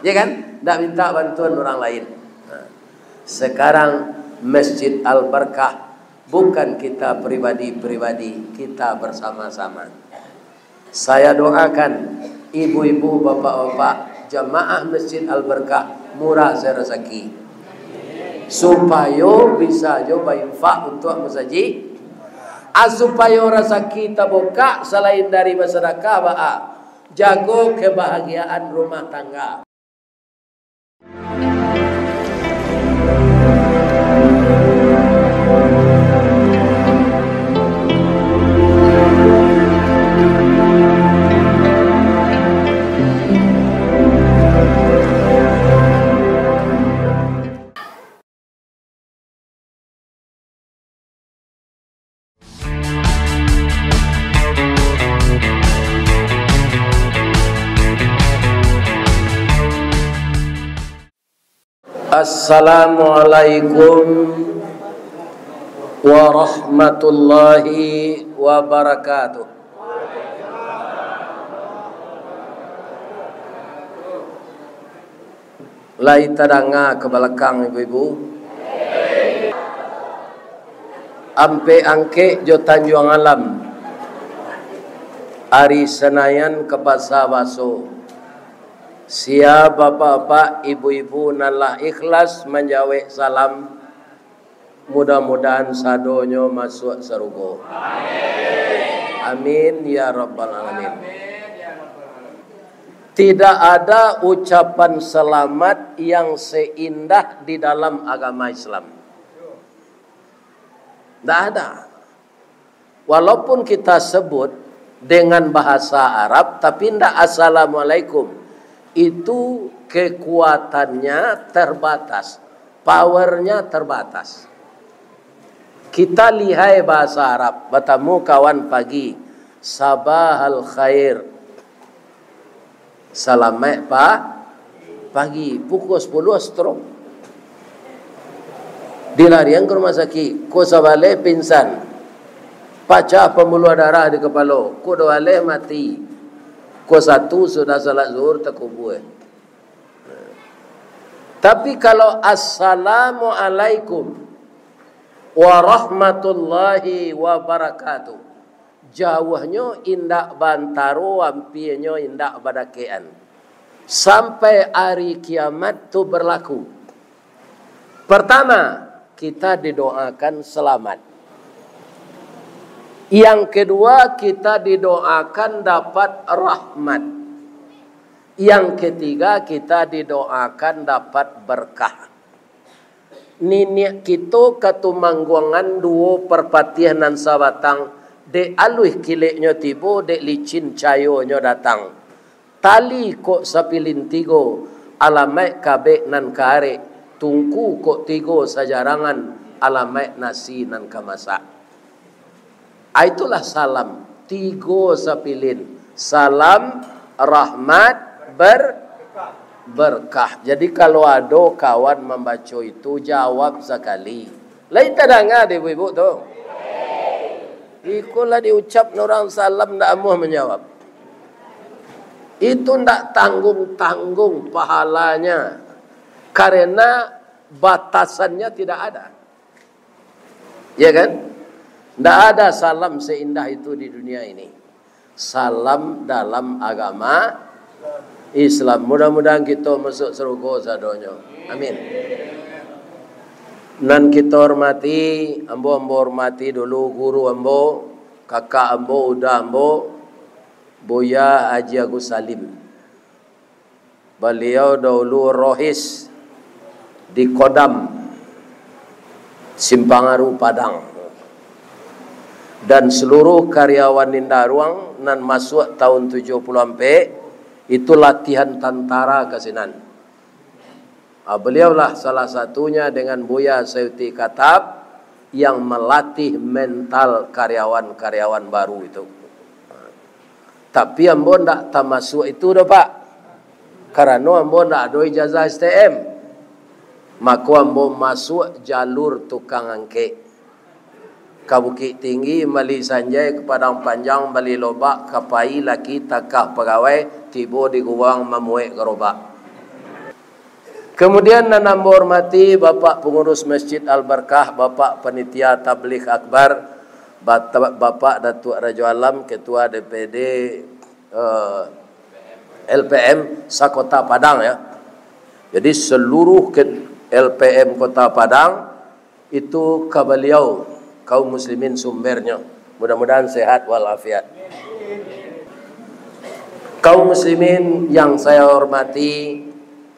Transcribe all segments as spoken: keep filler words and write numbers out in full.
Ya kan? Ndak minta bantuan orang lain. Nah, sekarang Masjid Al-Barkah bukan kita pribadi-pribadi, kita bersama-sama. Saya doakan ibu-ibu, bapak-bapak, jamaah Masjid Al-Barkah murah rezeki, supayo bisa jo bainfak untuak masajik. Ah, supayo rezeki tabukak, selain dari basadakah, baa, jago kebahagiaan rumah tangga. Assalamualaikum warahmatullahi wabarakatuh. Lai tadanga ka balakang, ibu-ibu? Ampek Angkek jo Tanjuang Alam, ari Senayan ka Pasa Baso. Sia bapak-bapak, ibu-ibu nan lah ikhlas manjawek salam, mudah-mudahan sadonyo masuak sarugo. Amin, ya rabbal alamin. Tidak ada ucapan selamat yang seindah di dalam agama Islam. Tidak ada. Walaupun kita sebut dengan bahasa Arab, tapi ndak "Assalamualaikum". Itu kekuatannya terbatas, powernya terbatas. Kita lihai bahasa Arab, batamu kawan pagi, "Sabahal khair". Salamaik pa-, pagi, pukul sapuluah stroke. Dilarian ka rumah sakik, ko sabaleh pingsan, pacah pambuluah darah di kapalo, ko duo baleh mati, ko satu sudah salat zuhur takubua. Tapi kalau "Assalamualaikum warahmatullahi wabarakatuh", jauahnyo indak baantaro, ampianyo indak badakekan. Sampai ari kiamat tu berlaku. Pertama, kita didoakan selamat. Yang kedua, kita didoakan dapat rahmat. Yang ketiga, kita didoakan dapat berkah. Niniak kito Katumangguangan duo Parpatiah nan sabatang, dek aluih kileknyo tibo, dek licin cayonyo datang. Tali kok sapilin tigo, alamaik kabek nan ka arek, tungku kok tigo sajarangan, alamaik nasi nan ka masak. Ah, itulah salam. Tigo sapilin. Salam, rahmat, ber-, berkah. Jadi, kalau ado kawan mambaco itu, jawab sakali. Lai tadanga dek ibu-ibu tu? Iko lah diucap urang salam, ndak amuah manjawab. Itu ndak tanggung-tanggung pahalanya. Karena batasannya tidak ada. Ya kan? Ndak ada salam seindah itu di dunia ini. Salam dalam agama Islam. Mudah-mudahan kito masuk sarugo sadonyo. Amin. Nan kito hormati, ambo, ambo hormati dulu guru ambo, kakak ambo, uda ambo, Buya Haji Agus Salim. Baliau dahulu rohis di Kodam, Simpang Aru, Padang. Dan seluruh karyawan Indaruang nan masuak tahun tujuh puluh ampek, itu latihan tantara ka sinan. Ah, beliaulah salah satunya dengan Buya Sayuti Katab yang melatih mental karyawan-karyawan baru itu. Tapi ambo ndak tamasuak itu doh, Pak. Karano ambo ndak ado ijazah S T M. Mako ambo masuak jalur tukang angkek. Ka Bukik Tinggi, mali sanjai, ka Padang Panjang, mali lobak, ka pai laki, takah pagawai, tibo di guang mamuek garobak. Kemudian, nan ambo hormati Bapak Pengurus Masjid Al-Barkah, Bapak Panitia Tabligh Akbar, Bat-, Bapak Datuak Rajo Alam, Ketua D P D, eh, L P M sa-Kota Padang, ya. Jadi, seluruh ke-, L P M Kota Padang, itu ka baliau, kaum muslimin sumbernyo. Mudah-mudahan sehat walafiat. Kaum muslimin yang saya hormati,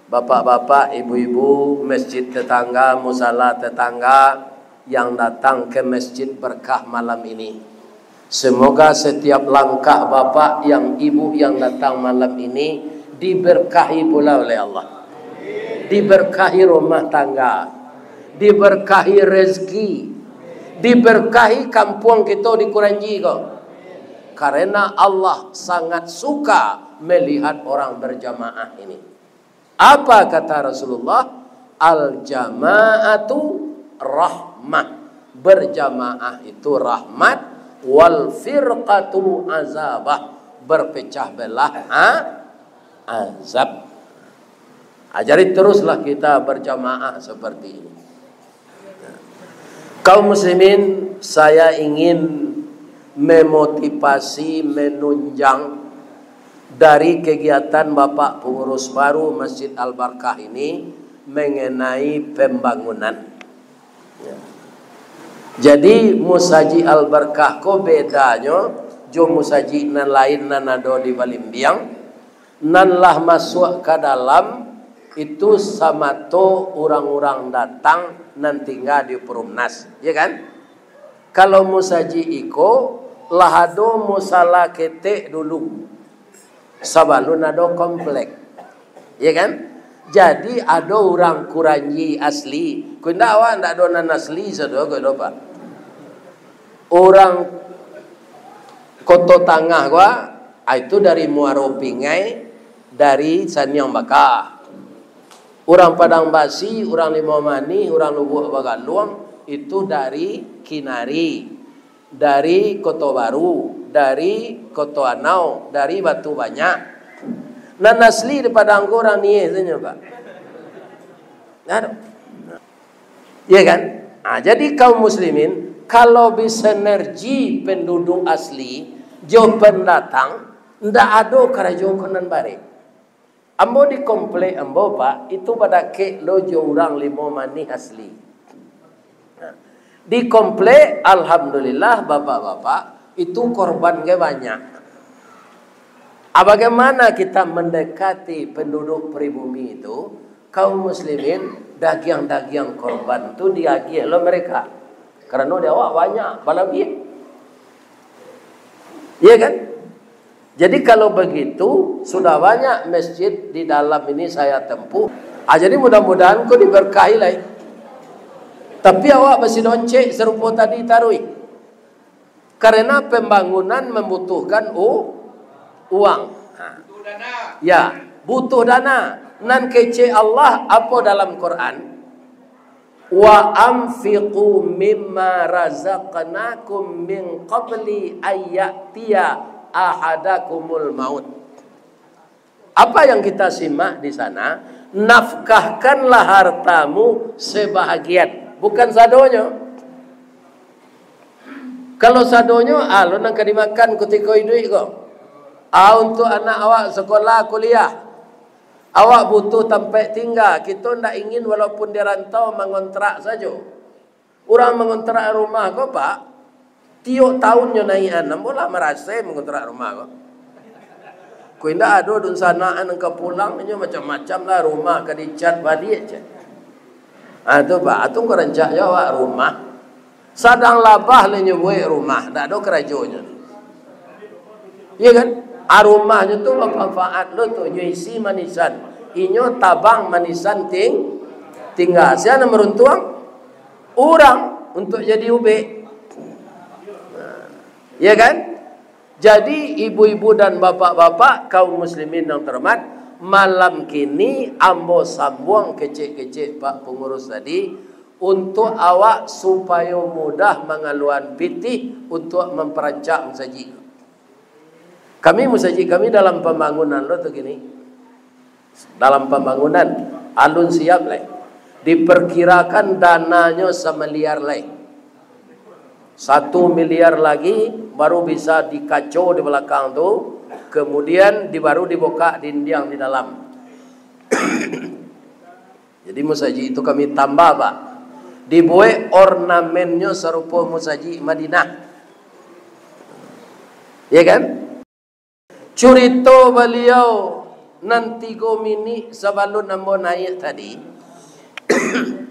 bapak-bapak, ibu-ibu, masjid tetangga, musala tetangga yang datang ke masjid berkah malam ini. Semoga setiap langkah bapak yang ibu yang datang malam ini diberkahi pula oleh Allah. Diberkahi rumah tangga, diberkahi rezeki, diberkahi kampuang kito di Kuranji ko. Karena Allah sangat suka melihat orang berjamaah ini. Apa kata Rasulullah? "Al-jama'atu rahmah." Berjamaah itu rahmat. "Wal firqatu azabah." Berpecah belah, ha? Azab. Ah, jadi, teruslah kita berjamaah seperti ini. Kaum muslimin, saya ingin memotivasi, menunjang dari kegiatan Bapak Pengurus baru Masjid Al-Barkah ini mengenai pembangunan. Ya. Jadi, Musajik Al-Barkah ko bedanyo jo musajik nan lain nan ado di Balimbiang, nan lah masuak ka dalam, itu samato urang-urang datang nan tingga di Perumnas, ya kan? Kalau musajik iko, lah ado musala ketek dulu, sabalun ado komplek, ya kan? Jadi, ado urang Kuranji asli, ko indak awak ndak ado nan asli sado ko do, Pak. Urang Koto Tangah ko, ah, itu dari Muaro Pingai, dari Saniang Baka. Urang Padang Basi, urang Limau Manih, urang Lubuak Bagaluang, itu dari Kinari, dari Koto Baru, dari Koto Anau, dari Batu Banyak. Nan asli di Padang ko urang Nieh sajo, Pak. Ndak ado. Iya kan? Ah, jadi kaum muslimin, kalau bisinergi penduduk asli jo pendatang, ndak ado karajo ko nan barek. Ambo di komplek ambo, Pak, itu badakek lo jo urang Limau Manih asli. Nah, di komplek, alhamdulillah, bapak-bapak, itu korban ge banyak. Ah, bagaimana kita mendekati penduduk pribumi itu? Kaum muslimin, dagiang-dagiang korban tu diagiah lo mereka. Karano di awak banyak, balabiah. Iya kan? Jadi, kalau begitu, sudah banyak masjid di dalam ini saya tempuh. Ah, jadi, mudah-mudahan ko diberkahi lai. Tapi awak basidoncek sarupo tadi taruih. Karena pembangunan membutuhkan u-, uang. Ha. Ya, butuh dana. Nan kecek Allah apo dalam Quran? "Wa anfiqu mimma razaqnakum min qabli ayyatiya ahadakumul maut." Apa yang kita simak di sana? "Nafkahkanlah hartamu sebahagian." Bukan sadonyo. Kalau sadonyo, ah, lo nan ka dimakan kutiko iduik ko. Ah, untuk anak awak sekolah, kuliah. Awak butuh tampek tingga. Kito ndak ingin walaupun di rantau mangontrak sajo. Urang mangontrak rumah ko, Pak, tiok tahun nyo naiakan, ambo lah marasai mangontrak rumah ko. Ko indak ado dunsanak nan ka pulang, inyo macam-macam lah, rumah ka dicat baliak, cek. Ah, tu, Pak, tu ko rancak jo awak rumah. Sadang labah lah nyo buek rumah, ndak ado karajonyo. Iya kan? Ah, rumahnyo tu bamanfaat lo tu, nyo isi manisan. Inyo tabang manisan ting-, tingga. Sia nan maruntuang? Urang untuk jadi ubek. Nah, iya kan? Jadi, ibu-ibu dan bapak-bapak, kaum muslimin yang terhormat, malam kini ambo sambuang kecek-kecek Pak Pengurus tadi, untuk awak supayo mudah mangaluan pitih untuk mamparancak musajik. Kami, musajik kami dalam pambangunan lo tu kini. Dalam pambangunan. Alun siap lai. Diperkirakan dananyo samiliar lai. Satu miliar lagi baru bisa dikaco di balakang tu, kemudian di, baru dibukak dindiang di dalam. Jadi musajik itu kami tambah, Pak. Dibuek ornamennyo sarupo musajik Madinah. Ya kan? Curito baliau nan tigo minik sabalun ambo naiak tadi,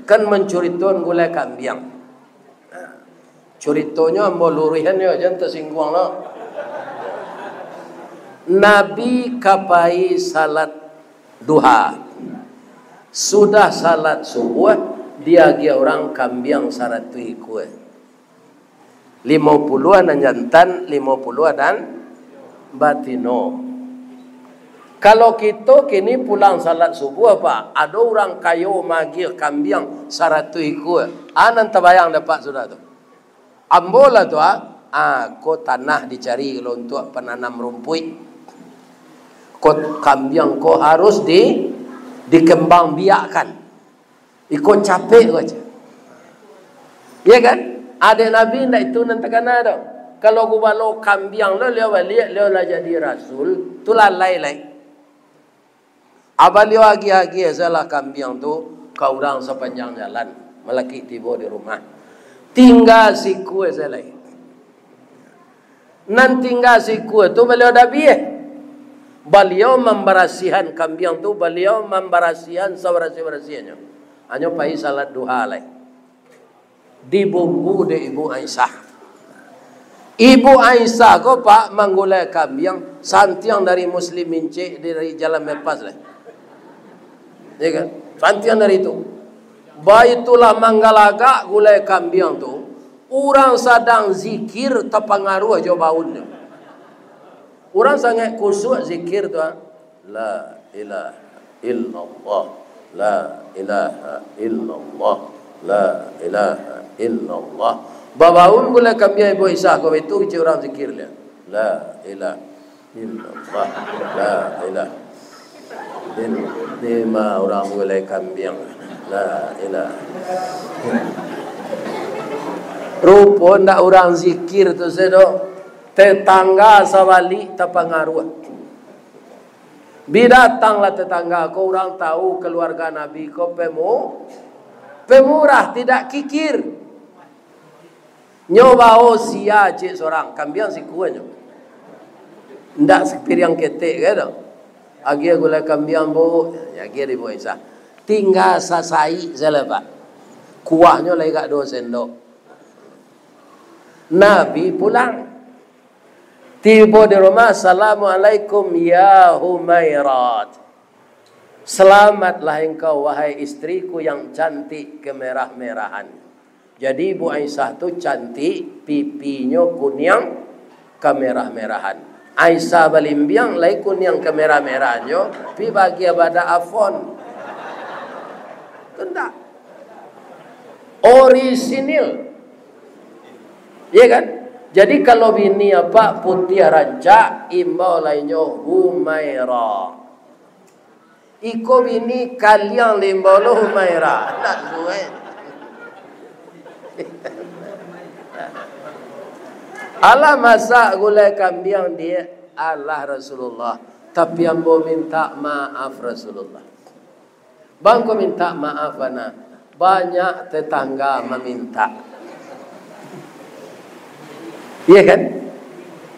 kan mancuritoan gulai kambiang. Curitonyo ambo luruihan yo, jan tasingguang lo. Nabi ka pai salat duha. Sudah salat subuah, diagiah urang kambiang saratuih ikua. Limo puluah nan jantan, limo puluah nan batino. Kalau kito kini pulang salat subuah, Pak, ado urang kayo magiah kambiang saratuih ikua. Ah, nan tabayang dek Apak sudah tu. Ambo lah tu, ah, ah, ko tanah dicari kalau untuak pananam rumpuik. Ko kambiang ko harus di, dikembangbiakkan. Iko capek ko aja. Iya kan? Adek Nabi ndak itu nan takana doh. Kalau gubalo kambiang lo, liau baliak, liau lah jadi rasul, tu lalai lai. Abah liau agiah-agiah salah kambiang tu ka urang sapanjang jalan, malakik tibo di rumah. Tingga sikua salah. Nan tingga sikua tu baliau dabiah. Baliau mambarasiahan kambiang tu, baliau mambarasiahan sabarasiah-barasiahnyo. Hanyo pai salat duha lai. Dibunggu dek Ibu Aisyah. Ibu Aisyah ko, Pak, manggulai kambiang, santiang dari Muslim Incek, dari Jalan Bypass lai. Ya kan? Santiang dari itu. Baitulah manggalagak gulai kambiang tu, urang sadang zikir tapangaruah jo baunnyo. Urang sangaik kusuak zikir tu, ah. La ilaha illallah, la ilaha illallah, la ilaha illallah. Babaun gulai kambiang Ibu Aisyah ko, itu kecek urang zikir liak. La ilaha illallah, la ilaha illallah. Ni mah urang gulai kambiang. La ilaha. Rupo ndak urang zikir tu se doh. Tetangga sabalik tapangaruah. Bi datanglah tetangga ko, urang tahu kaluarga Nabi ko pemu-, pemurah, tidak kikir. Nyo bao sia cek sorang, kambiang sikua nyo. Ndak sapiriang ketek ka tu. Agiah gulai kambiang, Bu, agiah di Ibu Aisyah. Tingga sasaik salah, Pak. Kuahnyo lai agak duo sendok. Nabi pulang. Tibo di rumah, "Assalamualaikum ya Humairat." "Selamatlah engkau, wahai istriku yang cantik kemerah-merahan." Jadi, Ibu Aisyah tu cantik, pipinyo kuniang kemerah-merahan. Aisyah balimbiang lai kuniang kemerah-merahannyo, pi bagi abada Avon. Tu ndak. Orisinil. Iya kan? Jadi, kalau bini apak putiah rancak, imbau lai nyo Humaira. Iko bini kaliang, imbau lo Humaira. Ndak suai. Alah masak gulai kambiang, diak, alah Rasulullah. Tapi ambo minta maaf, Rasulullah. Bang ko minta maaf bana, banyak tetangga maminta. Iya kan?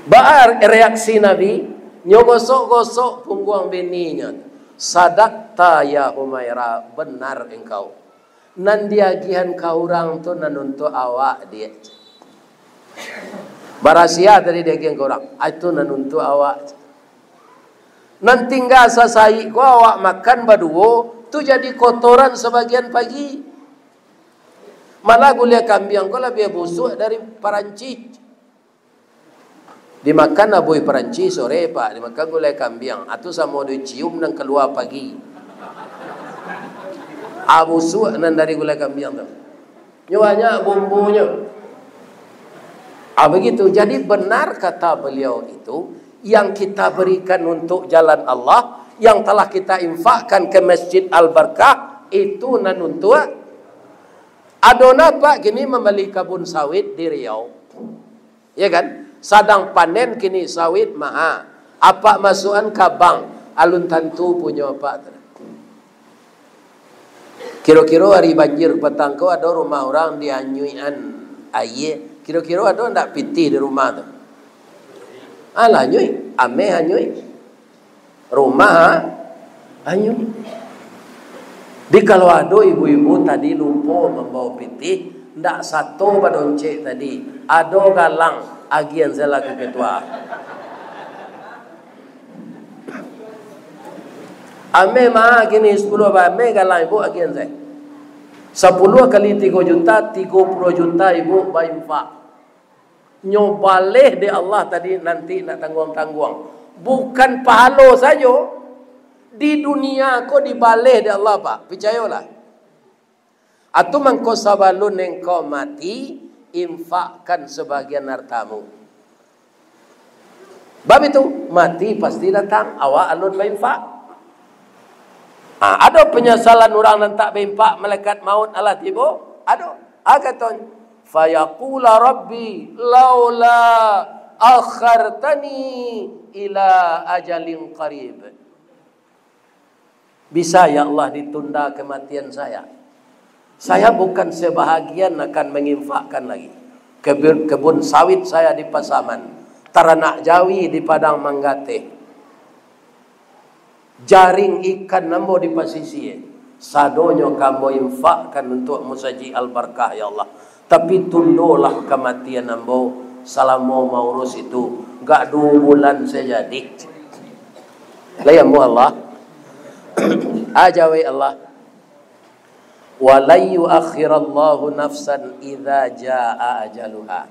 Baa reaksi Nabi? Nyo gosok-gosok pungguang bininyo. "Sadakta ya Humaira, benar engkau. Nan diagihan ka urang tu nan untuak awak, diak." Barasiah tadi diagihan ka urang. Ah, itu nan untuak awak. Nan tingga sasaik ko awak makan baduo, tu jadi kotoran sabagian pagi. Malah gulai kambiang ko labiah busuak dari Parancis. Dimakan abuih Parancis sore, Pak, dimakan gulai kambiang. Atu samo dicium nan kalua pagi. Ah, busuak nan dari gulai kambiang tu. Nyo banyak bumbunyo. Ah, begitu. Jadi, benar kata beliau itu, yang kita berikan untuk jalan Allah, yang telah kita infakkan ke Masjid Al-Barkah, itu nan untuak. Ado nan, Pak, kini mambali kabun sawit di Riau. Ya kan? Sadang panen kini sawit maha. Apak masuakan ka bank, alun tantu punyo apak tu. Kiro-kiro ari banjir patang ko ado rumah urang dianyuikan aia. Kiro-kiro ado ndak pitih di rumah tu? Alah anyuik, ameh anyuik. Rumah anyuik. Jadi kalau ado ibu-ibu tadi lupo mambawa pitih, ndak sato badoncek tadi, ado galang, agian salah ka ketua. Ameh mah kini sapuluah, ameh galang ibu agian sajo. Sapuluah kali tigo juta, tigo puluah juta ibu bainfak. Nyo baleh dek Allah tadi nanti ndak tangguang-tangguang. Bukan pahalo sajo, di dunia ko dibaleh dek Allah, Pak. Picayolah. Atu mangko sabalun engkau mati, infakkan sabagian hartamu. Bab itu, mati pasti datang, awak alun bainfak. Ah, ado panyasalan urang nan tak bainfak, malaikat maut alah tibo? Ado. Ah, katonyo, "Fayaqula Rabbi laula akhartani ila ajalin qarib." Bisa, ya Allah, ditunda kematian saya? Saya bukan sebahagian akan menginfakkan lagi. Kebun, kebun sawit saya di Pasaman, taranak jawi di Padang Manggateh, jaring ikan ambo di pasisia, sadonyo ka ambo infakkan untuak Musajik Al-Barkah, ya Allah. Tapi tundolah kamatian ambo salamo maurus itu, gak duo bulan sajo jadi. Lai ambo Allah. Ajawe Allah. "Wa lan yuakhirallahu nafsan idza jaa ajaluha."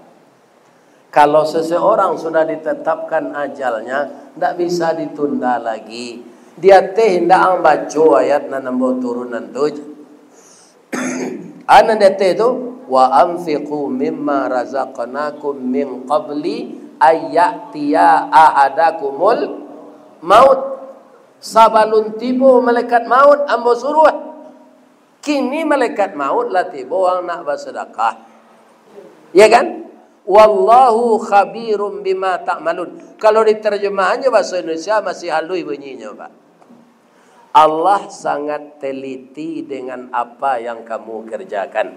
Kalau seseorang sudah ditetapkan ajalnya, ndak bisa ditunda lagi. Di ateh indak ang baco ayat nan ambo turunan tu. Anan di ateh tu, "Wa anfiqu mimma razaqnakum min qabli ayyatiya ahadakumul maut." Sabalun tibo malaikat maut, ambo suruah. Kini malaikat maut lah tibo, ang nak basadakah. Ya kan? "Wallahu khabirum bima ta'malun." Kalau diterjemahannyo bahaso Indonesia masih halus bunyinyo, Pak. Allah sangat teliti dengan apa yang kamu kerjakan.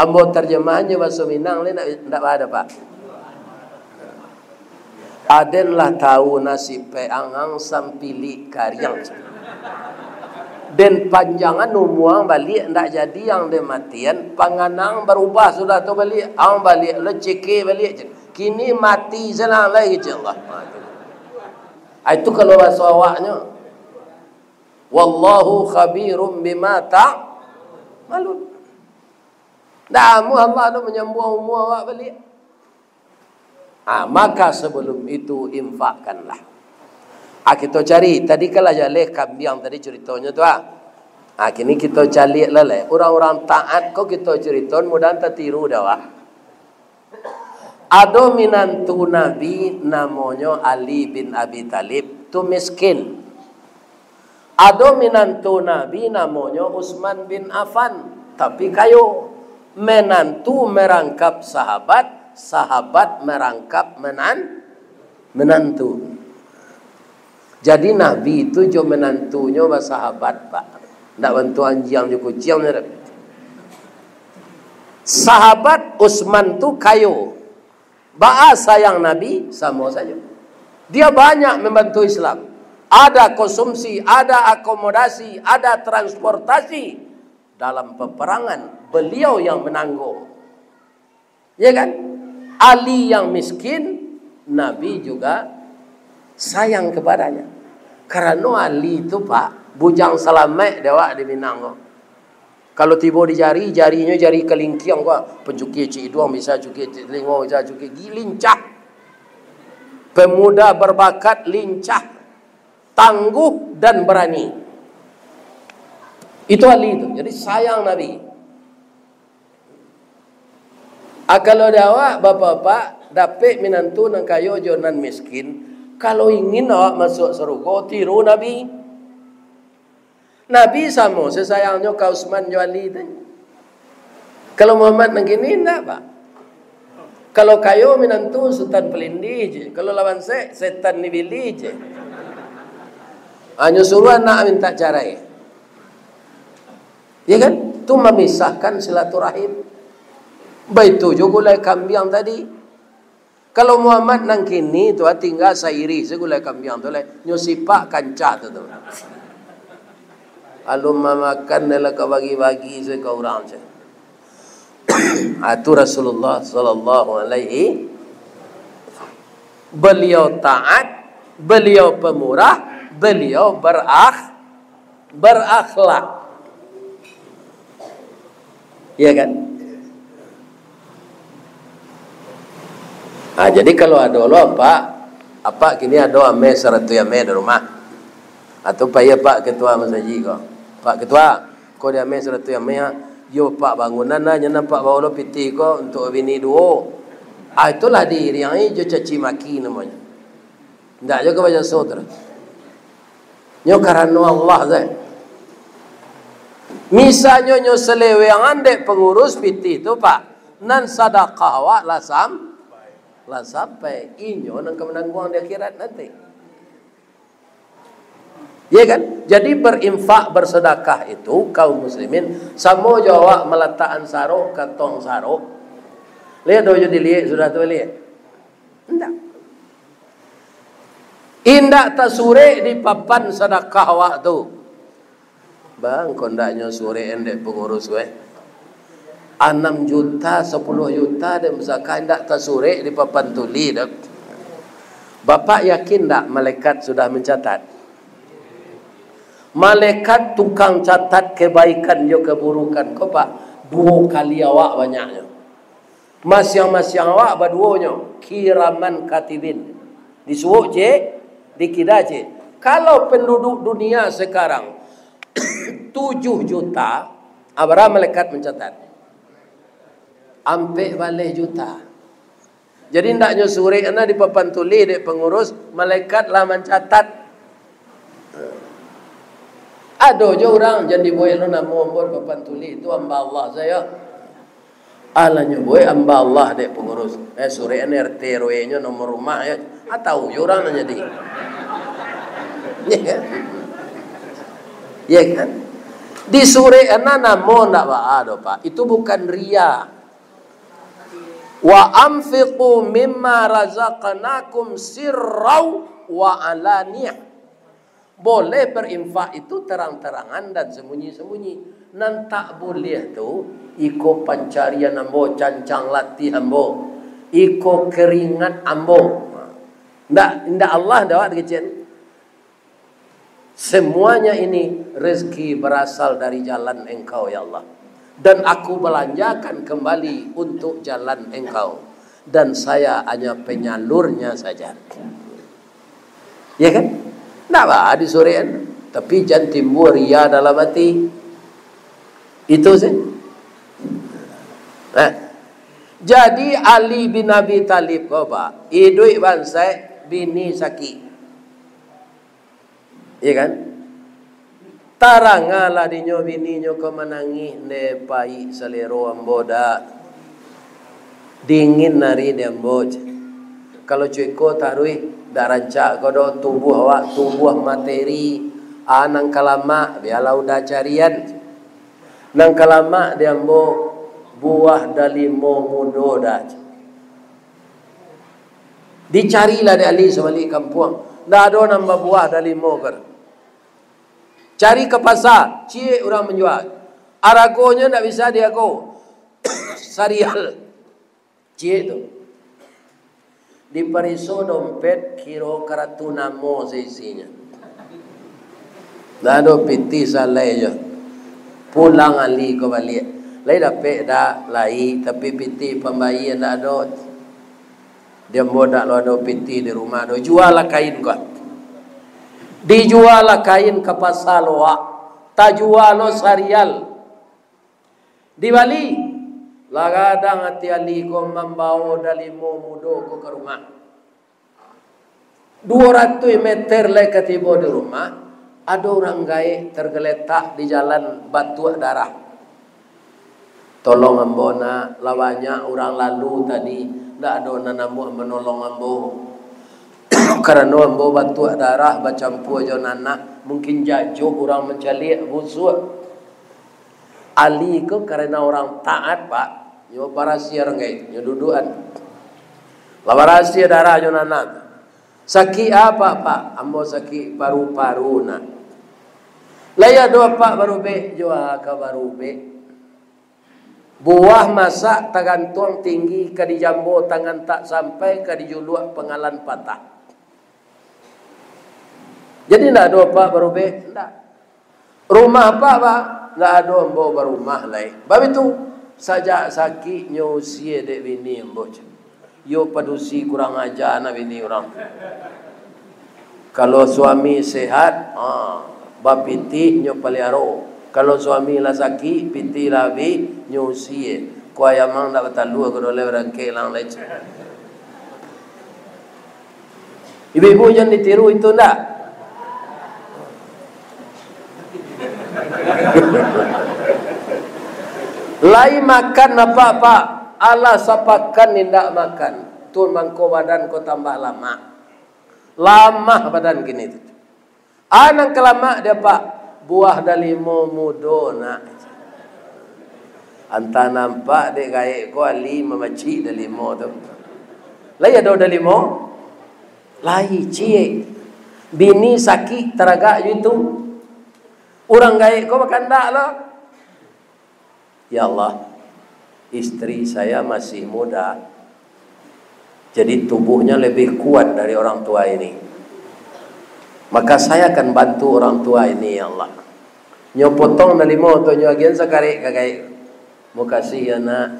Ambo terjemahannyo bahaso Minang lai ndak, ndak baa, Pak. Aden lah tahu nasib ang, ang sampilik kariang. Den panjangan umua ang baliak, ndak jadi ang den matian, panganang barubah sudah tu baliak, ang baliak lo cekek baliak. Kini mati sajo lai, kecek Allah. Ah, itu kalau bahaso awaknyo. "Wallahu khabirum bima ta'malun." Ndak amuah Allah tu manyambuang umua awak baliak. Ah, maka sebelum itu infakkanlah. Ah, kito cari, tadi kan lah jaleh kambiang tadi curitonyo tu, ah. Ah, kini kito caliak lah lai. Urang-urang taat ko kito curito, mudah tatiru dek awak. Ado minantu Nabi namonyo Ali bin Abi Thalib, tu miskin. Ado minantu Nabi namonyo Utsman bin Affan, tapi kayo. Minantu marangkap sahabat, sahabat marangkap minan-, minantu. Jadi Nabi tu jo minantunyo basahabat, Pak. Ndak bantuak anjiang jo kuciang, ndak. Sahabat Utsman tu kayo. Baa sayang Nabi, samo sajo. Dia banyak membantu Islam. Ada konsumsi, ada akomodasi, ada transportasi. Dalam peperangan, beliau yang menanggung. Ya kan? Ali yang miskin, Nabi juga sayang kepadanya. Karano Ali tu, Pak, bujang salamaik dek awak di Minang ko. Kalau tibo di jari, jarinyo jari kalingkiang ko, pancukia cik iduang bisa, cukia cik talingo bisa, cukia gigi lincah. Pemuda berbakat lincah, tangguh dan berani. Itu Ali tu. Jadi sayang Nabi. Ah, kalau dek awak, bapak-bapak, dapek minantu nan kayo jo nan miskin, Kalau ingin awak masuak sarugo, tiru Nabi. Nabi samo sasayangnyo ka Utsman jo Ali tu. Kalau Muhammad nan kini, indak, Pak. Kalau kayo minantu Sutan Palindih je. Kalau lawan sek, setan ni bili je. Hanyo suruah anak minta carai. Ya kan? Tu mamisahkan silaturahim. Baitu jo gulai kambiang tadi. Kalau Muhammad nan kini tu, ah, tingga sairi se gulai kambiang tu lai. Nyo sipak kancah tu, tu. Alun mamakan, dah lah ka bagi-bagi se ka urang se. Ah, tu Rasulullah sallallahu alaihi, beliau taat, beliau pemurah, beliau berakh-, berakhlak. Iya kan? Ah, jadi kalau ado lo apak, apak kini ado ameh saratuih ameh di rumah. Atau pai apak ketua masajik ko. "Pak Ketua, ko di ameh saratuih ameh, ah. Yo, Pak, bangunan lah, nyo nampak bao lo pitih ko untuak bini duo." Ah, itulah diiriangi jo caci maki namonyo. Ndak jo ka bajaso tu. Nyo karano Allah sajo. Misalnyo nyo saleweangan dek pangurus pitih tu, Pak, nan sadakah awak lah sam-, lah sampai. Inyo nan ka manangguang di akhirat nanti. Ya kan? Jadi berinfak, bersedekah itu, kaum muslimin, samo jo awak malatakan sarok ka tong sarok. Liek do jo diliek sudah tu, liek. Indak. Indak tasurek di papan sadakah awak tu. Bang, kok ndak nyo surek dek pangurus weh? Anam juta, sapuluah juta dek musakah indak tasurek di papan tuli tu. Bapak yakin ndak malaikat sudah mancatat? Malaikat tukang catat kebaikan jo keburukan ko, Pak, duo kali awak banyaknyo. Masiang-masiang awak baduonyo, kiraman katibin. Disuok ciek, dikida ciek. Kalau penduduk dunia sekarang tujuh juta, ah, bara malaikat mancatat? Ampek baleh juta. Jadi, ndak nyo surek nah di papan tulih dek pangurus, malaikat lah mancatat. Ado jo urang, "Jan dibuek lo namo ambo di papan tulih, tu amba Allah sajo." Alah nyo buek amba Allah dek pangurus. Eh, surek an R T R W-nyo, nomor rumah, ya. Ah, tahu jo urang nan jadi. Ya kan? Ya kan? Disurek an namo ndak baa doh, Pak. Itu bukan riya. "Wa anfiqu mimma razaqnakum sirrau wa alaniyah." Boleh berinfak itu terang-terangan dan sembunyi-sembunyi. Nan tak boleh tu, iko pancarian ambo, cancang latih ambo, iko keringat ambo. Ndak, ndak Allah dawak dikecek. Semuanya ini rezeki berasal dari jalan Engkau, ya Allah. Dan aku belanjakan kembali untuk jalan Engkau. Dan saya hanya penyalurnya saja. Ya kan? Ndak baa disurek an. Tapi jan timbua riya dalam hati. Itu sih. Nah. Jadi Ali bin Abi Thalib ko, Pak, iduik bansaik, bini sakik. Iya kan? Tarangalah dinyo bininyo ko manangih, "Ndeh, paik salero ambo dak. Dingin ari di ambo." Kalau cuko taruih, dak rancak ko doh tubuah awak, tubuah materi. Ah, nan ka lamak, bialah udah carian. Nan ka lamak di ambo buah dalimo mudo dak. Dicarilah dek Ali sabalik kampuang. Ndak ado nan babuah dalimo ko. Cari ka pasa, ciek urang manjua. Aragonyo ndak bisa diago. Sarial. Ciek tu. Dipariso dompet, kiro karatu namo saisinyo. Ndak ado pitih salai jo. Pulang Ali ko baliak. Lai dapek dak? Lai, tapi pitih pambayia ndak ado. Di ambo ndak lo ado pitih di rumah do. Jualah kain ko. Dijualah kain ka pasa Loak. Tajua lo sarial. Dibali. Lah gadang ati Ali ko mambao dalimo mudo ko ka rumah. Duo ratuih meter lai ka tibo di rumah, ado urang gaek tergeletak di jalan batuak darah. "Tolong ambo, nak, lah banyak urang lalu tadi, ndak ado nan namuah manolong ambo. Karano ambo batuak darah bacampua jo nanah, mungkin jajuah urang mancaliak, busuak." Ali ko karano urang taat, Pak. Nyo barasiah urang gaek, nyo duduakan. Lah barasiah darah jo nanah tu. "Sakik apo, Pak?" "Ambo sakik paru-paru, nak." "Lai ado apak barubek?" Jo a ka barubek. Buah masak tagantuang tinggi, ka dijambo tangan tak sampai, ka dijuluak pangalan patah. Jadi ndak ado apak barubek? Ndak. "Rumah apak, Pak?" "Ndak ado ambo barumah lai." Baitu, sajak sakik nyo usie dek bini ambo, ceh. Iyo padusi kurang aja, nak, bini urang. Kalau suami sehat, ha, bapitih nyo paliaro. Kalau suami lah sakik, pitih lah abih, nyo usie. Kok ayam ang ndak batalua, ko doleh barangkek lang lai. Ibu-ibu jan ditiru itu ndak? Lai makan apak, Pak? Alah sapakan indak makan. Tu mangko badan ko tambah lamak. Lamah badan kini tu. A nan ka lamak dek apak? Buah dalimo mudo, nak. Antah nampak dek gaek ko ali mamacik dalimo tu. Lai ado dalimo? Lai, ciek. Bini sakik taragak jo itu. Urang gaek ko bakandak lo. "Ya Allah, istri saya masih muda, jadi tubuhnya lebih kuat dari orang tua ini. Maka saya akan bantu orang tua ini, ya Allah." Nyo potong dalimo tu, nyo agiahan sakarek ka gaek. "Mukasih, ya, nak."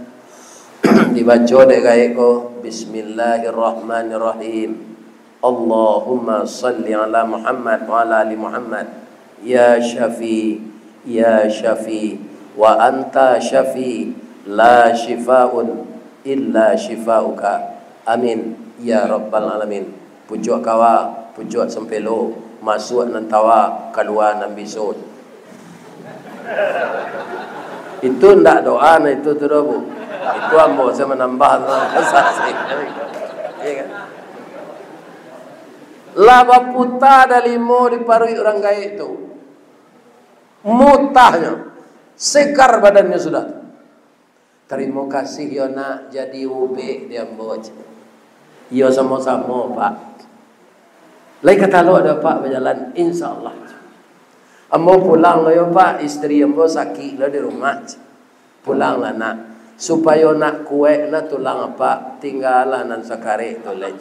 Dibaco dek gaek ko, "Bismillahirrahmanirrahim. Allahumma salli ala Muhammad wa ala ali Muhammad. Ya Syafi, ya Syafi, wa anta Syafi, la syifaun illa syifauka. Amin, ya rabbal alamin." Pucuak kawa, pucuak sampelo, masuak nan tawa, kalua nan biso. Itu ndak doa, nah, itu tu doh, Bu. Itu ambo sajo manambah tu, saksi. Iya kan? Lah baputa dalimo di paruik urang gaek tu. Mutahnyo, segar badannyo sudah. "Tarimo kasih yo, nak, jadi ubek di ambo," cek. "Iyo, samo-samo, Pak. Lai ka talok doh, Pak, bajalan, insya Allah. Ambo pulang lo yo, Pak, istri ambo sakik lo di rumah, cek. Pulanglah, nak. Supayo nak kuek nah tulang apak, tinggalah nan sakarek tu lai."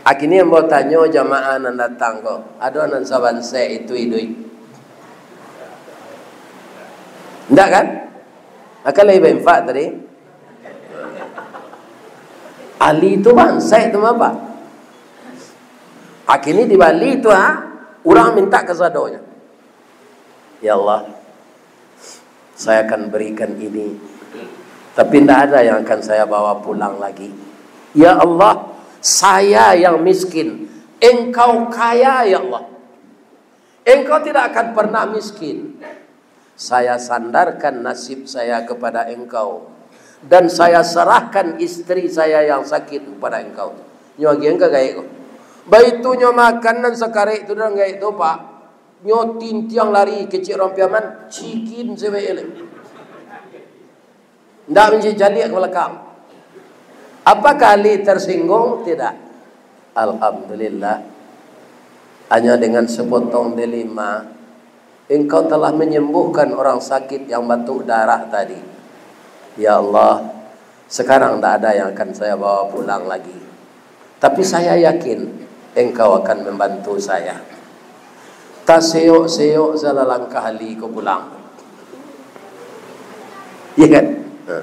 Akini ambo tanyo jamaah nan datang ko, ado nan sabansaik itu iduik? Ndak kan? Akan lai bainfak tadi. Ali tu bansaik tu mah, Pak. Akini di Bali tu, ha, urang mintak kasadonyo. Ya Allah, saya akan berikan ini, tapi ndak ada yang akan saya bawa pulang lagi. Ya Allah, saya yang miskin, Engkau kaya, ya Allah. Engkau tidak akan pernah miskin. Saya sandarkan nasib saya kepada Engkau, dan saya serahkan istri saya yang sakit kepada Engkau. Nyo agiahan ka gaek ko. Baitu nyo makan nan sakarek tu, dan gaek tu, Pak, nyo tintiang lari kecek urang Piaman, cikin sewek elok. Ndak mancaliak ka balakang. Apakah Ali tersinggung? Tidak. Alhamdulillah. Hanya dengan sepotong delima, Engkau telah menyembuhkan orang sakit yang batuk darah tadi. Ya Allah, sekarang ndak ada yang akan saya bawa pulang lagi. Tapi saya yakin Engkau akan membantu saya. Taseyok-seyok salah langkah Ali ko pulang. Iya kan? Ha.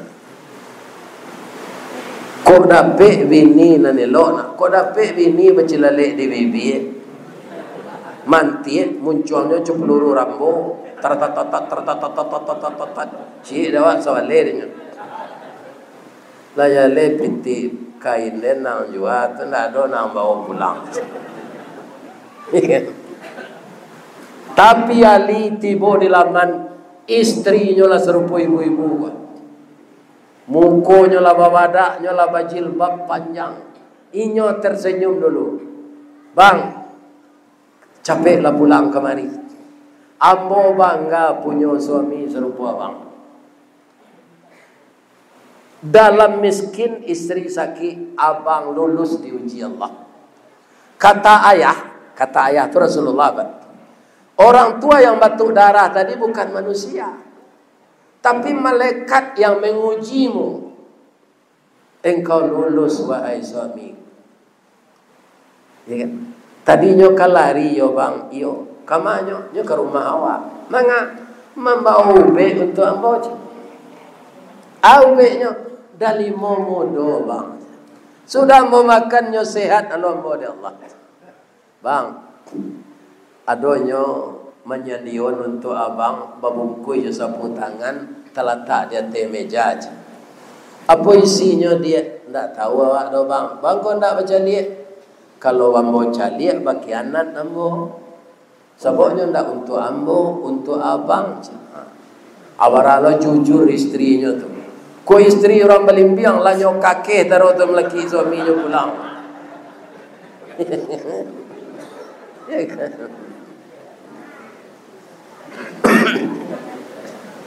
Kok dapek bini nan elok, nak? Kok dapek bini bacilalek di bibia? Mantiak, muncuangnyo cuma peluru Rambo. Taratatat, taratatat, taratatat. Ciek dek awak sabaleh dinyo. Lah jaleh pitih Kain den nan jua tu, ndak ado nan bawa pulang. Tapi Ali tibo di laman, istrinyo lah sarupo ibu-ibu. Mukonyo lah babadak, nyo lah bajilbab panjang. Inyo tersenyum dulu. "Bang, capeklah pulang kamari. Ambo bangga punyo suami sarupo abang." Dalam miskin, istri sakik, abang lulus diuji Allah. Kata ayah, kata ayah tu Rasulullah, Pak. Orang tua yang batuk darah tadi bukan manusia, tapi malaikat yang mengujimu. Engkau lulus, wahai suami. Ya kan? Tadinyo ka lari yo, Bang. Iyo. Ka ma nyo? Nyo ka rumah awak. Manga? Mambawa ubek untuak ambo, cik. Ah, ubeknyo, dalimo mudo, Bang. Sudah ambo makan, nyo sehat, lalu ambo dek Allah. Bang, adonyo manyadion untuak abang, babungkuih jo sapu tangan, talatak di ateh meja, cik. Apo isinyo, Diak? Ndak tahu awak doh, Bang. Bang ko ndak bacaliak? Kalau ambo caliak, bakhianat ambo. Sababnyo ndak untuak ambo, untuak abang, cik. Abarah lo jujur istrinyo tu. Ko istri urang balimbiang, lah nyo kakeh taruih tu malaki suaminyo pulang. Ya kan?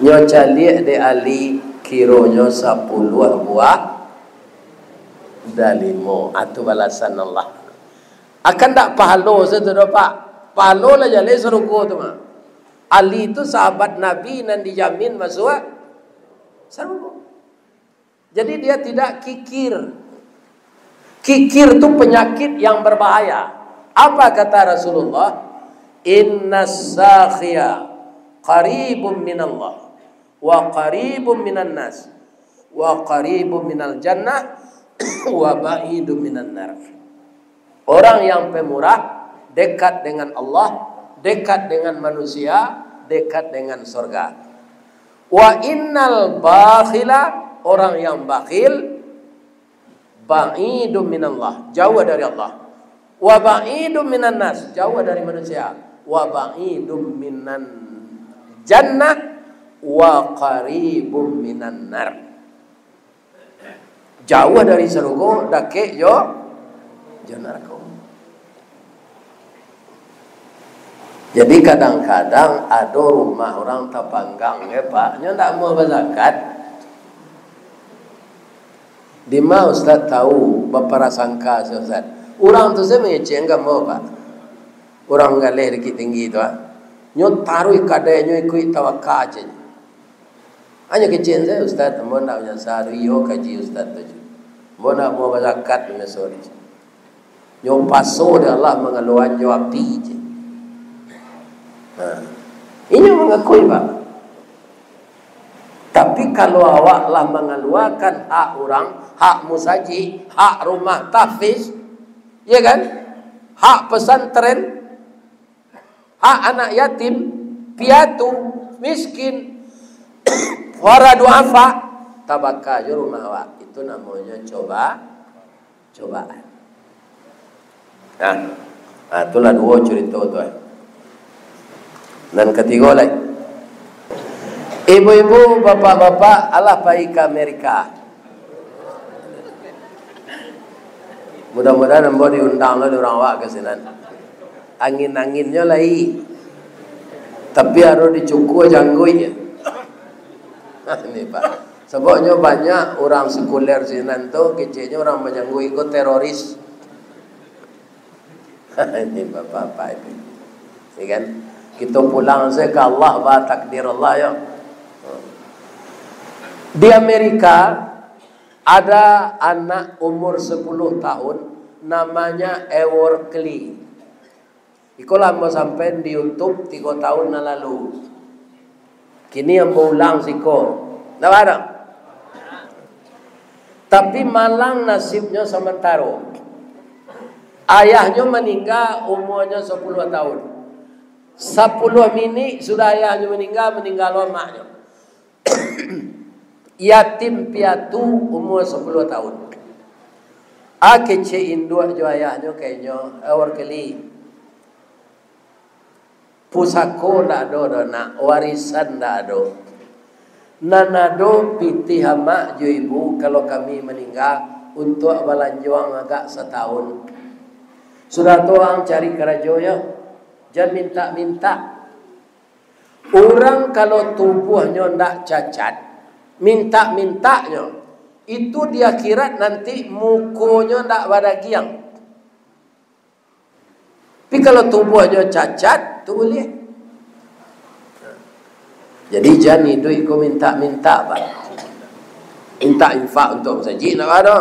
Nyo caliak dek Ali, kironyo sapuluah buah dalimo. Ah, tu balasan Allah. Akan dak pahalo sajo tu doh, Pak. Pahalo lah jaleh sarugo tu mah. Ali tu sahabat Nabi nan dijamin masuak sarugo. Jadi dia tidak kikir. Kikir tu penyakit yang berbahaya. Apa kata Rasulullah? "Innas sakhiya qaribun minallah, wa qaribun minan nas, wa qaribun minal jannah, wa ba'idun minan nar." Orang yang pemurah dekat dengan Allah, dekat dengan manusia, dekat dengan surga. "Wa innal bakhila," orang yang bakhil, "ba'idun minallah," jauh dari Allah. "Wa ba'idun minan nas," jauh dari manusia. "Wa ba'idun minan jannah, wa qaribun minan nar." Jauah dari sarugo, dakek jo, jo narako. Jadi kadang-kadang ado rumah urang tapanggang, eh, Pak, nyo ndak amuah bazakat. Dima Ustaz tahu, baparasangka se Ustaz. Urang tu se mangecek agamo, Pak. Urang galeh Bukittinggi tu, ah. Nyo taruih kadainyo ikuik tawaka se. Hanyo kecek se, "Ustaz, ambo ndak manyasa doh, iyo kaji Ustaz tu." Ambo ndak amuah bazakat, nyo paso dek Allah mangaluan jo api se. Nah, inyo mangakui, Pak. Tapi kalau awak lah mangaluakan hak urang, hak musajik, hak rumah tahfiz, ya kan? Hak pesantren, hak anak yatim, piatu, miskin, para duafa, tabaka jo rumah awak. Itu namonyo coba, cobaan. Nah, nah, itulah duo curito tu, eh. Nan katigo lai. Ibu-ibu, bapak-bapak, alah pai ka Amerika. Mudah-mudahan ambo diundang lah dek urang awak ka sinan. Angin-anginnyo lai. Tapi harus dicukua jangguiknyo. Ini, Pak. Sababnyo banyak urang sekuler sinan tu, keceknyo urang bajangguik ko teroris. Ini bapak-bapak itu. Ya kan? Kito pulang sajo ka Allah, ba takdir Allah, yo. Di Amerika, ada anak umur sepuluh tahun, namanya Eworkly. Iko lah ambo sampaian di YouTube tigo tahun nan lalu. Kini ambo ulang siko. Ndak barang. Tapi malang nasibnyo samantaro. Ayahnyo maningga umuanyo sapuluah tahun. Sapuluah minik sudah ayahnyo maningga, maningga lo amaknyo. Yatim piatu umua sapuluah tahun. A kecek induak jo ayahnyo ka inyo, "Eh, Warkeli, pusako ndak ado doh, nak, warisan ndak ado. Nan ado pitih amak jo ibu kalau kami maningga untuak balanjuang agak satahun. Sudah tu ang cari karajo yo, jan mintak-mintak." Urang kalau tubuahnyo ndak cacat, mintak-mintaknyo, itu di akhirat nanti mukonyo ndak badagiang. Tapi kalau tubuahnyo cacat, tu buliah. Jadi, jan iduik ko mintak-mintak, Pak. Mintak infak untuak masajik, ndak ado.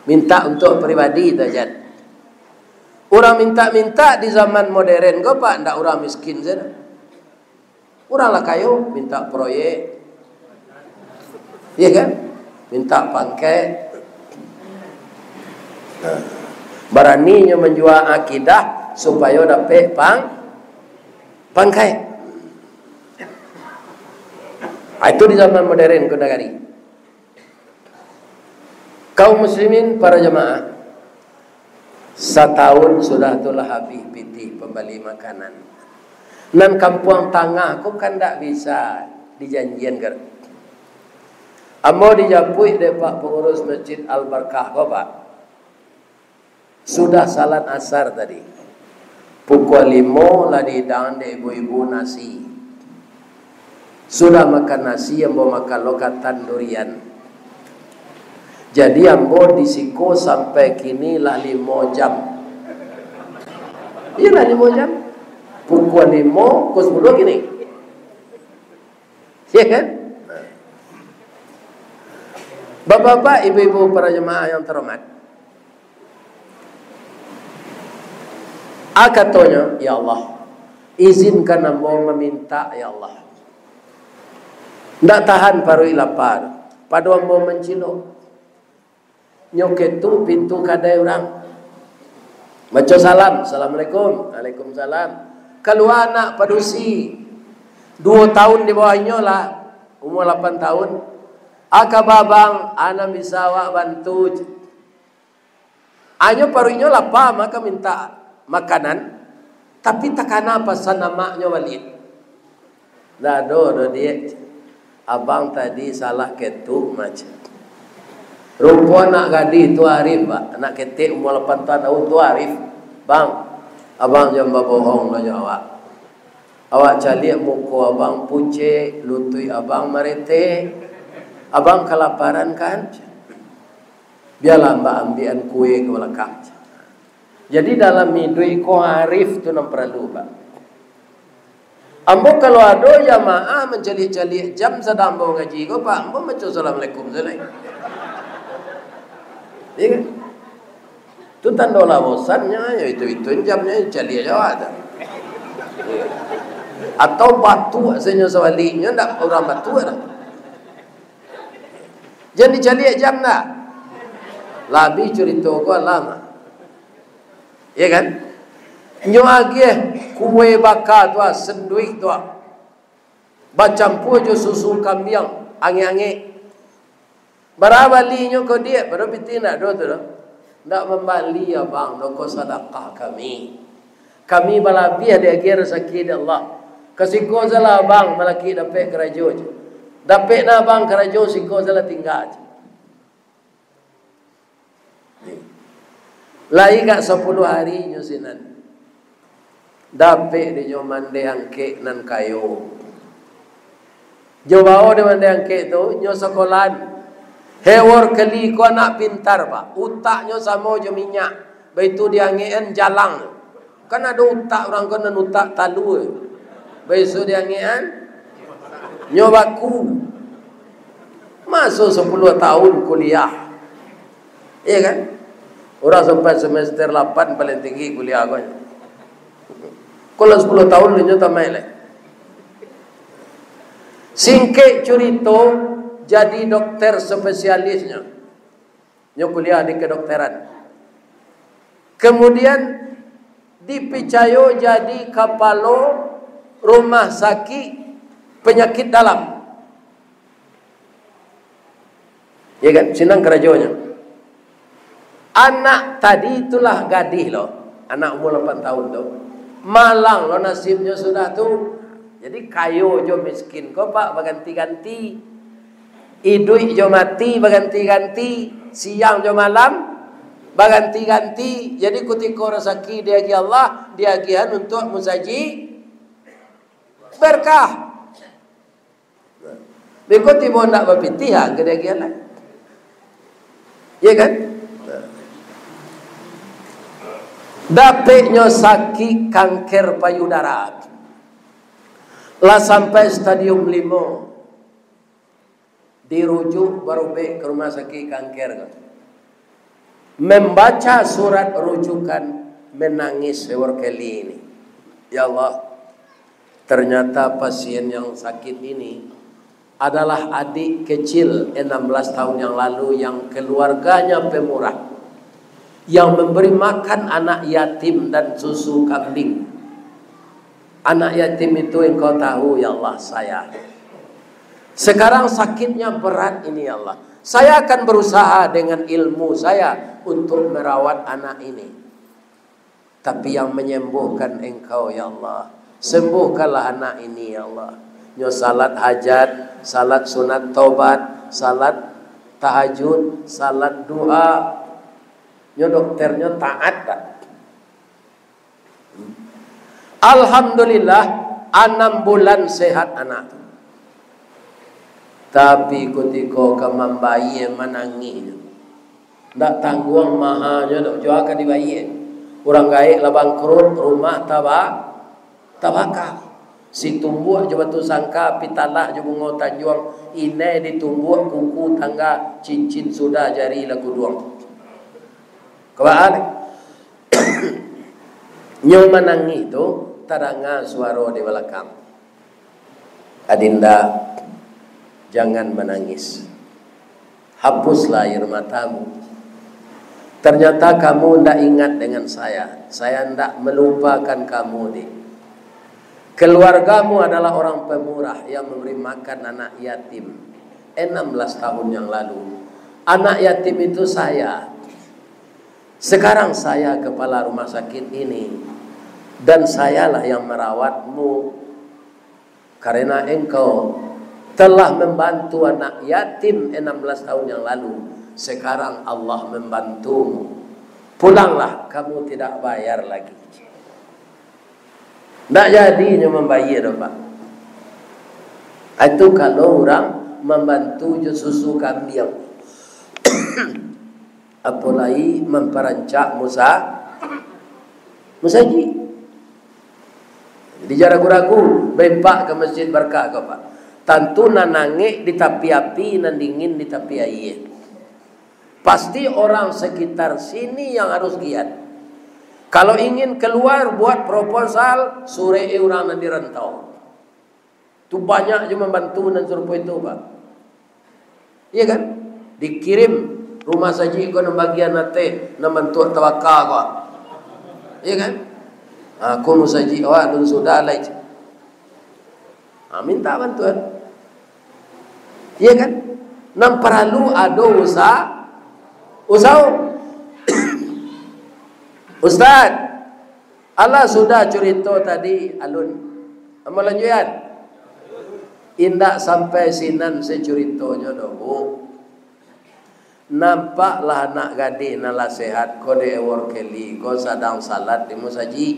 Mintak untuak pribadi tu, jan. Urang mintak-mintak di zaman modern ko, Pak, ndak urang miskin sajo. Urang lah kayo, mintak proyek. Iya kan? Mintak pangkek. Nah, baraninyo manjua akidah supayo dapek pang-, pangkek. Ah, itu di zaman modern ko nagari. Kaum muslimin, para jamaah, satahun sudah tu lah habih pitih pambali makanan. Nan kampuang tangah ko kan ndak bisa dijanjian kan. Ambo dijapuik dek Pak Pangurus Masjid Al-Barkah ko, Pak. Sudah salat asar tadi. Pukua limo lah dihidangan dek ibu-ibu nasi. Sudah makan nasi, ambo makan lo katan durian. Jadi, ambo di siko sampai kini lah limo jam. Iyo lah, limo jam. Pukua limo, pukua sapuluah kini. Ya kan? Bapak-bapak, ibu-ibu, para jemaah yang terhormat, a katonyo, "Ya Allah, izinkan ambo mamintak, ya Allah. Ndak tahan paruik lapa, pado ambo mancilok." Nyo ketuk pintu kadai urang. Baco salam, "Assalamualaikum." "Waalaikumsalam." Kalua anak padusi, duo tahun di bawah inyo lah, umua lapan tahun. "A kaba, Bang, a nan bisa awak bantu?" Anyo paruiknyo lapa, mako mintak makanan, tapi takana pasan amaknyo baliak. "Ndak ado doh, Diak. Abang tadi salah ketuk," mah cek. Rupo anak gadih tu arif, Pak. Anak ketek umua lapan tahun tu arif. "Bang, abang jan babohong doh jo awak. Awak caliak muko abang pucek, lutuik abang maretek. Abang kalaparan kan? Bialah, Mbak, ambiakan kue ka balakang." Jadi, dalam iduik ko, arif tu nan paralu, Pak. Ambo kalau ado jamaah mancaliak-caliak jam sadang ambo ngaji ko, Pak, ambo maco assalamualaikum sajo lai. Iya kan? Tu tando lah bosannyo, yo itu-itu jamnyo caliak jo awak tu. Atau batuak sajo sabaliknyo, ndak urang batuak tu. Jan dicaliak jam dah. Lah abih curito ko, alah mah. Ya kan? Nyo agiah kue baka tu ah, senduik tu ah. Bacampua jo susu kambiang, angek-angek. Bara balinyo ko, Diak? Pado pitih ndak ado tu doh. "Ndak mambali, Abang, doh, ko sadakah kami. Kami balabiah diagiah rasaki dek Allah. Ka siko sajolah Abang malakik dapek karajo, cek. Dapek nah Abang karajo, siko sajolah tingga," cek. Lai agak sapuluah ari nyo sinan, dapek dek nyo mandeh angkek nan kayo. Jo bao dek mandeh angkek tu, nyo sakolahan. Hewor keli ko anak pintar, Pak. Utaknyo samo jo minyak. Baitu diangekan jalang. Kan ado utak urang ko nan utak talua. Baiso diangekan, nyo baku. Maso sapuluah tahun kuliah. Iya kan? Urang sampai semester lapan paling tinggi kuliah ko. Kalau sapuluah tahun, inyo tamaik lai. Singkek curito, jadi dokter spesialisnyo. Nyo kuliah di kedokteran. Kemudian, dipicayo jadi kapalo rumah sakik penyakit dalam. Ya kan? Sinan karajonyo. Anak tadi itulah gadih lo, anak umur lapan tahun tu. Malang lo nasibnyo sudah tu. Jadi kayo jo miskin ko, Pak, baganti-ganti. Iduik jo mati baganti-ganti, siang jo malam baganti-ganti. Jadi kutiko rasaki diagiah Allah, diagiahan untuak musajik berkah. Beko tibo ndak bapitih, ha, ka diagiahan lai. Iya kan? Dapeknyo sakik kanker payudara. Lah sampai stadium limo. Dirujuk barubek ka rumah sakik kanker ko. Membaca surat rujukan, menangis Hewor Kelly ini. Ya Allah, ternyata pasien yang sakit ini adalah adik kecil enam belas tahun yang lalu yang keluarganya pemurah, yang memberi makan anak yatim dan susu kambing. Anak yatim itu Engkau tahu, ya Allah, saya. Sekarang sakitnya berat ini, ya Allah. Saya akan berusaha dengan ilmu saya untuk merawat anak ini. Tapi yang menyembuhkan Engkau, ya Allah. Sembuhkanlah anak ini, ya Allah. Nyo salat hajat, salat sunat taubat, salat tahajud, salat duha. Nyo dokternyo taat dak? Alhamdulillah, anam bulan sehat anak tu. Tapi kutiko ka mambayie, manangih. Ndak tangguang mahanyo, ndak jua ka dibayie. Urang gaek lah bangkrut, rumah taba-, tabaka. Situmbuak jo Batusangka, Pitalah jo Bungo Tanjuang, inai ditumbuak kuku tangga, cincin sudah jari lah kuduang. Kabaan. Nyo manangih tu, tadanga suaro di balakang, "Adinda, jangan menangis. Hapuslah air matamu. Ternyata kamu ndak ingat dengan saya. Saya ndak melupakan kamu, Dik. Keluargamu adalah orang pemurah yang memberi makan anak yatim enam belas tahun yang lalu. Anak yatim itu saya. Sekarang saya kepala rumah sakit ini, dan sayalah yang merawatmu. Karena engkau telah membantu anak yatim enam belas tahun yang lalu, sekarang Allah membantumu. Pulanglah, kamu tidak bayar lagi." Ndak jadi nyo mambayie doh, Pak. Itu kalau urang mambantu jo susu kambiang. Apo lai mamparancak musa-, musajik. Jadi, jan ragu-ragu, baimpak ka Masjid Barkah ko, Pak. Tantu nan angek di tapi api, nan dingin di tapi aia. Pasti orang sekitar sini yang harus giat. Kalau ingin keluar, buat proposal, surek urang nan di rantau. Tu banyak jo mambantu nan sarupo itu, Pak. Iya kan? Dikirim rumah sajik ko nan bagian ateh, nan bantuak tabaka ko. Iya kan? Ha, ko musajik awak alun sudah lai. Ha, minta bantuan. Iya kan? Nan paralu ado usaha, usaho. Ustaz, alah sudah curito tadi, alun. Ambo lanjuikan. Indak sampai sinan sacuritonyo doh, Bu. Nampaklah anak gadih nan lah sehat ko dek Ewor Kelly ko sadang salat di musajik.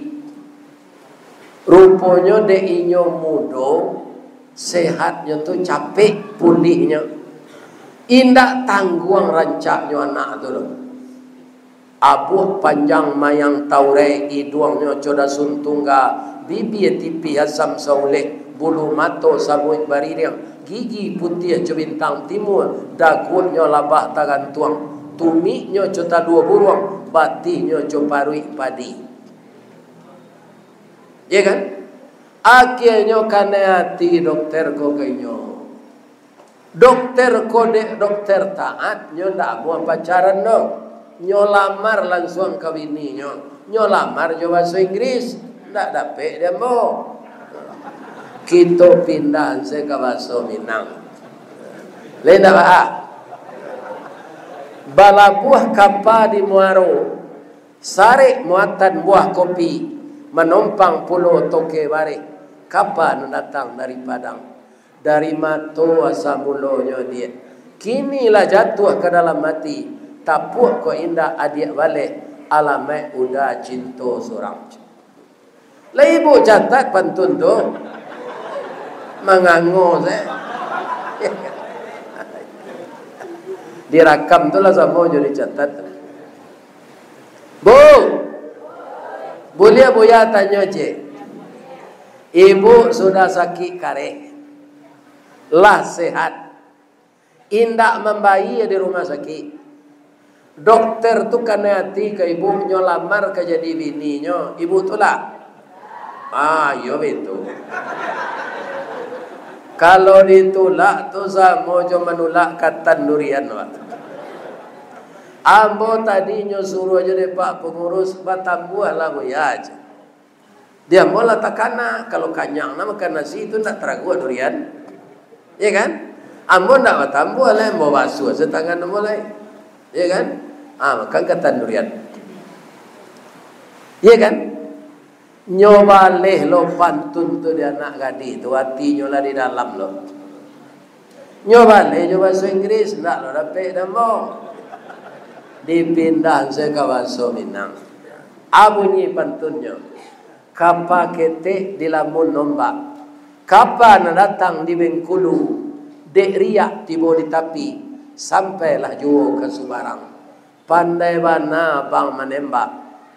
Ruponyo dek inyo mudo, sehatnyo tu capek pulihnyo. Indak tangguang rancaknyo anak tu doh. Abuak panjang mayang taurek, iduangnyo co dasun tungga, bibia tipih asam sauleh, bulu mato sabuik baririang, gigi putiah co bintang timua, daguaknyo labah tagantuang, tumiknyo co talua buruang, batihnyo co paruik padi. Iya kan? Akhianyo kanai ati dokter ko ka inyo. Dokter ko dek dokter taat, nyo ndak amuah pacaran doh. Nyo lamar lansuang ka bininyo. Nyo lamar jo bahaso Inggris, ndak dapek di ambo. Kito pindah se ka bahaso Minang. Lai ndak baa? Balabuah kapa di muaro, sarek muatan buah kopi, manompang pulo toke bareh, kapa nan datang dari Padang. Dari mato asa mulonyo diak, kini lah jatuah ka dalam ati, tapuak kok indak adiak baleh, alamaik uda cinto surang. Lah ibu catat pantun tu. Mangango sae. Dirakam tu lah samo jo dicatat. Bu, buliah buya tanyo ciek. Ibu sudah sakik kareh. Lah sehat. Indak mambayia di rumah sakik. Dokter tu kanai ati ka ibu, nyo lamar ka jadi bininyo, ibu tulak? Ah, iyo baitu. Kalau ditulak tu samo jo manulak katan durian, Pak. Ambo tadinyo suruah jo dek Pak Pangurus, batambuahlah buya, ceh. Di ambo lah takana, kalau kanyang nak makan nasi tu ndak taraguak durian. Iya kan? Ambo ndak batambuah lai, ambo basuah se tangan ambo lai. Iya kan? Ah, makan katan durian. Iya kan? Nyo baleh lo pantun tu di anak gadih tu, atinyo lah di dalam lo. Nyo baleh jo baso Inggris, ndak lo dapek di ambo. Dipindah se ka baso Minang. A bunyi pantunnyo. Kapa ketek dilamun ombak, kapa nan datang di Bengkulu, dek riak tibo di tapi, sampailah juo ka subarang. Pandai bana abang manembak,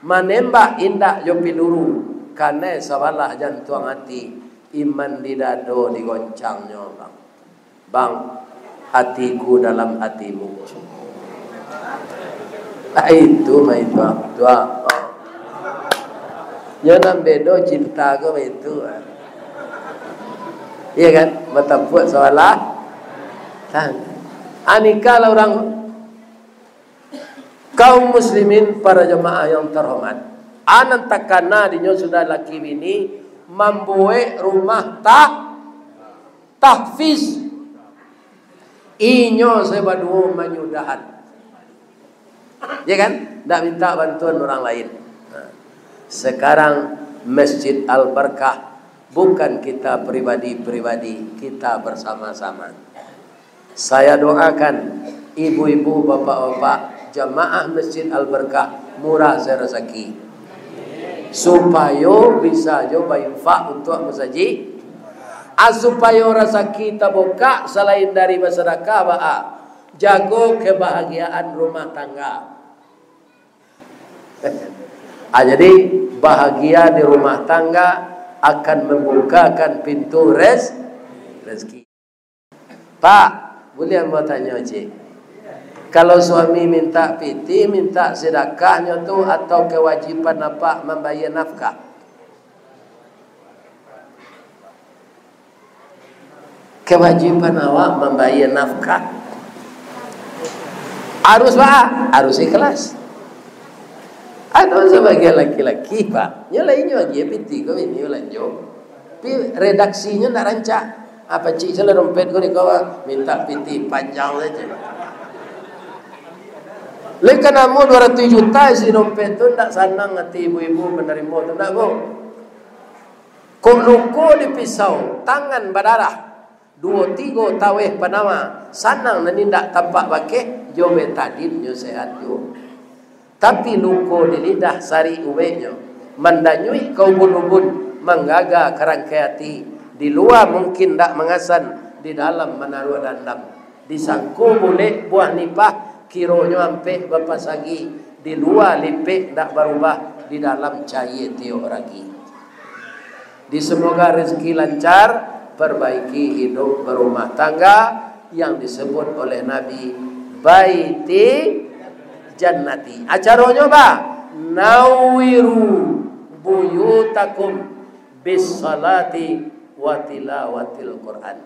manembak indak jo piluru, kanai sabalah jantuang ati, iman di dado digoncangnyo, bang. Bang, hatiku dalam hatimu. Ah, itu mah itu, ah. Nyo nan bedo cinta ko baitu, ah. Iya kan? Batapuak sabalah tang-, ah, nikah lah urang. Kaum muslimin, para jamaah yang terhormat, a nan takana dinyo sudah laki bini mambuek rumah tah-, tahfiz. Inyo sabaduo manyudahan. Ya kan? Ndak minta bantuan orang lain. Nah, sekarang Masjid Al-Barkah bukan kita pribadi-pribadi, kita bersama-sama. Saya doakan ibu-ibu, bapak-bapak, jamaah Masjid Al-Barkah murah se rasaki, supayo bisa jo bainfak untuak masajik. Ah, supayo rasaki tabukak, salain dari basadakah, baa, jago kebahagiaan rumah tangga. Ah, jadi, bahagia di rumah tangga akan membukakan pintu rez-, rezeki. Pak, buliah ambo tanyo ciek? Kalau suami minta pitih, minta sidakahnyo tu, atau kewajiban apak mambayia nafkah? Kewajiban awak mambayia nafkah. Harus, Pak, harus ikhlas. Ado sabagian laki-laki, Pak, nyo lai nyo agiah pitih ko bini balanjo. Tapi redaksinyo ndak rancak. Ah, pacik se lah dompet ko di kawan, minta pitih panjang sajo. Lai ka namo duo ratuih juta isi dompet tu, ndak sanang ati ibu-ibu manarimo tu, ndak, Bu? Kok luko di pisau, tangan badarah, duo tigo taweh panawa, sanang nan indak tampak bakeh, jo betadin nyo sehat juo. Tapi luko di lidah sarik ubeknyo, mandanyuik ka ubun-ubun, manggaga ka rangkai ati, di lua mungkin ndak mangasan, di dalam manaruah dandam. Disangko bulek buah nipah, kironyo ampek bapasagi, di lua lipek ndak barubah, di dalam cayie tiok ragi. Di semoga rezeki lancar, perbaiki hidup berumah tangga yang disebut oleh Nabi baiti jannati. Acaronyo ba, nawiru buyutakum bis salati wa tilawatil Quran.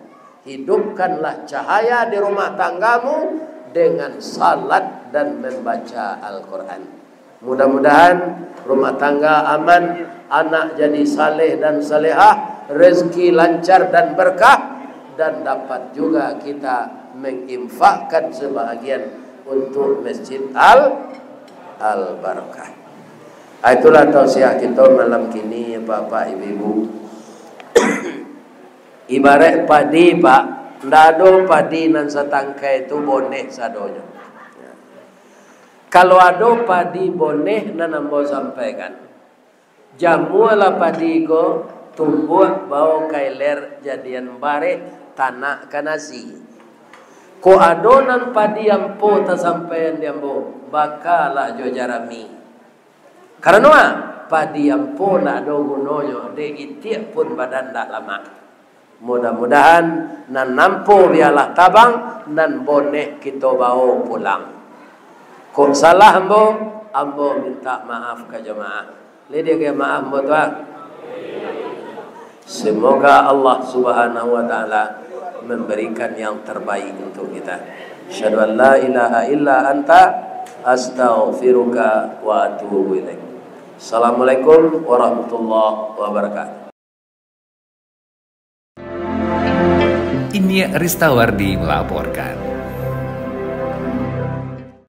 Hidupkanlah cahaya di rumah tanggamu dengan salat dan membaca Al-Quran. Mudah-mudahan rumah tangga aman, anak jadi saleh dan salehah, rezeki lancar dan berkah, dan dapat juga kita menginfakkan sebahagian untuk Masjid Al Al Barakah. Ah, itulah tausiah kito malam kini, Bapak, Ibu-ibu. Ibarat padi, Pak, ndak ado padi nan satangkai tu boneh sadonyo. Kalau ado padi boneh nan ambo sampaikan, jamualah padi ko, tumbuah bao ka iler, jadian bareh, tanak ka nasi. Kok ado nan padi ampo tasampaian di ambo, bakalah jo jarami. Karano a, padi ampo ndak ado gunonyo, dek itiak pun badan ndak lamak. Mudah-mudahan nan ampo bialah tabang, nan boneh kito bao pulang. Kok salah ambo, ambo mintak maaf ka jamaah. Lai diagiah maaf ambo tu, ah. Semoga Allah Subhanahu wa Ta'ala memberikan yang terbaik untuk kita. Asyhadu an la ilaha illa anta, astaghfiruka wa atubu ilaik. Assalamualaikum warahmatullahi wabarakatuh. Inyiak Ristawardi melaporkan.